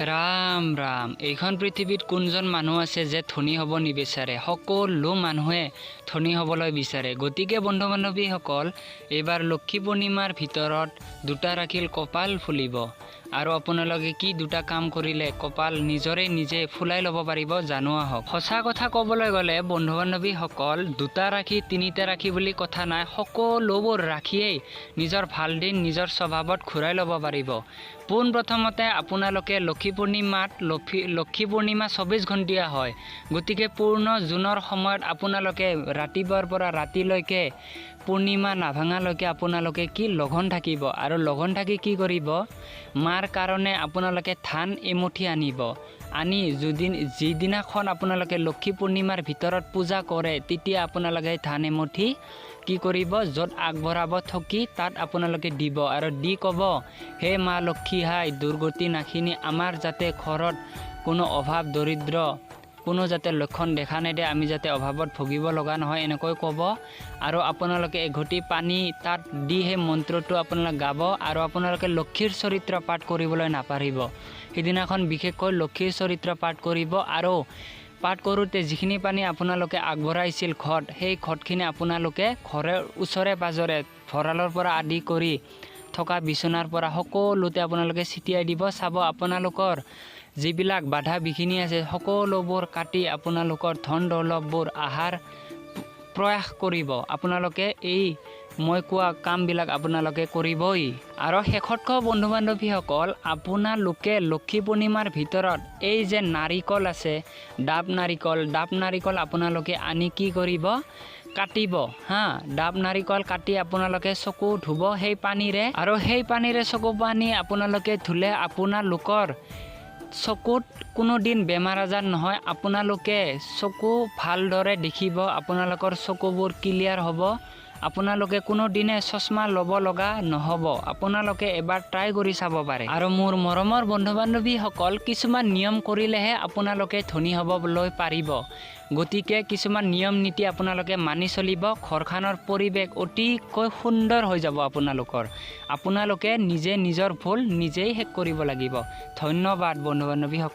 ৰাম ৰাম! এইখন পৃথিৱীত কোনজন মানুহ আছে যে ধনী হ'ব নিবিচাৰে? সকলো মানুহে ধনী হ'বলৈ বিচাৰে। গতিকে বন্ধু বান্ধৱীসকল, এইবাৰ লক্ষী পূৰ্ণিমাৰ ভিতৰত দুটা ৰাশিৰ কপাল ফুলিব আৰু আপোনালোকে কি দুটা কাম কৰিলে কপাল নিজৰে নিজে ফুলাই ল'ব পাৰিব, জানো আহক। সঁচা কথা ক'বলৈ গ'লে বন্ধু বান্ধৱীসকল, দুটা ৰাশি, তিনিটা ৰাশি বুলি কথা নাই, সকলোবোৰ ৰাশিয়েই নিজৰ ভাল দিন নিজৰ স্বভাৱত ঘূৰাই ল'ব পাৰিব। পোনপ্ৰথমতে আপোনালোকে লক্ষী পূৰ্ণিমাত, লক্ষী পূৰ্ণিমা 24 ঘণ্টীয়া হয়, গতিকে পূৰ্ণ জোনৰ সময়ত আপোনালোকে ৰাতিপুৱাৰ পৰা ৰাতিলৈকে, পূৰ্ণিমা নাভাঙালৈকে আপোনালোকে কি লঘোণ থাকিব আৰু লঘোণ থাকি কি কৰিব? মাৰ কাৰণে আপোনালোকে ধান এমুঠি আনিব। আনি যদি যিদিনাখন আপোনালোকে লক্ষী পূৰ্ণিমাৰ ভিতৰত পূজা কৰে, তেতিয়া আপোনালোকে ধান এমুঠি কি কৰিব? য'ত আগবঢ়াব থকি, তাত আপোনালোকে দিব আৰু দি ক'ব, "হে মা লক্ষী হাই দুৰ্গতি নাশিনী, আমাৰ যাতে ঘৰত কোনো অভাৱ দৰিদ্ৰ কোনো যাতে লক্ষণ দেখা নেদে, আমি যাতে অভাৱত ভুগিব লগা নহয়", এনেকৈ ক'ব। আৰু আপোনালোকে এঘটি পানী তাত দি সেই মন্ত্ৰটো আপোনালোকে গাব আৰু আপোনালোকে লক্ষীৰ চৰিত্ৰ পাঠ কৰিবলৈ নাপাহৰিব। সিদিনাখন বিশেষকৈ লক্ষীৰ চৰিত্ৰ পাঠ কৰিব আৰু পাঠ কৰোঁতে যিখিনি পানী আপোনালোকে আগবঢ়াইছিল ঘট, সেই ঘটখিনি আপোনালোকে ঘৰৰ ওচৰে পাঁজৰে ভঁৰালৰ পৰা আদি কৰি থকা বিচনাৰ পৰা সকলোতে আপোনালোকে ছটিয়াই দিব। চাব, আপোনালোকৰ যিবিলাক বাধা বিঘিনি আছে, সকলোবোৰ কাটি আপোনালোকৰ ধন দৌলতবোৰ অহাৰ প্ৰয়াস কৰিব। আপোনালোকে এই মই কোৱা কামবিলাক আপোনালোকে কৰিবই। আৰু শেষত কওঁ বন্ধু বান্ধৱীসকল, আপোনালোকে লক্ষী পূৰ্ণিমাৰ ভিতৰত এই যে নাৰিকল আছে, ডাব নাৰিকল, ডাব নাৰিকল আপোনালোকে আনি কি কৰিব? কাটিব। হা, ডাব নাৰিকল কাটি আপোনালোকে চকু ধুব সেই পানীৰে আৰু সেই পানীৰে চকু পানী আপোনালোকে ধুলে আপোনালোকৰ চকুত কোনো দিন বেমাৰ আজাৰ নহয়। আপোনালোকে চকু ভালদৰে দেখিব, আপোনালোকৰ চকুবোৰ ক্লিয়াৰ হ'ব, আপোনালোকে কোনো দিনে চশমা ল'ব লগা নহ'ব। আপোনালোকে এবাৰ ট্ৰাই কৰি চাব পাৰে। আৰু মোৰ মৰমৰ বন্ধু বান্ধৱীসকল, কিছুমান নিয়ম কৰিলেহে আপোনালোকে ধনী হ'বলৈ পাৰিব। গতিকে কিছুমান নিয়ম নীতি আপোনালোকে মানি চলিব, ঘৰখনৰ পৰিৱেশ অতিকৈ সুন্দৰ হৈ যাব আপোনালোকৰ। আপোনালোকে নিজে নিজৰ ভুল নিজেই শেষ কৰিব লাগিব। ধন্যবাদ বন্ধু বান্ধৱীসকল।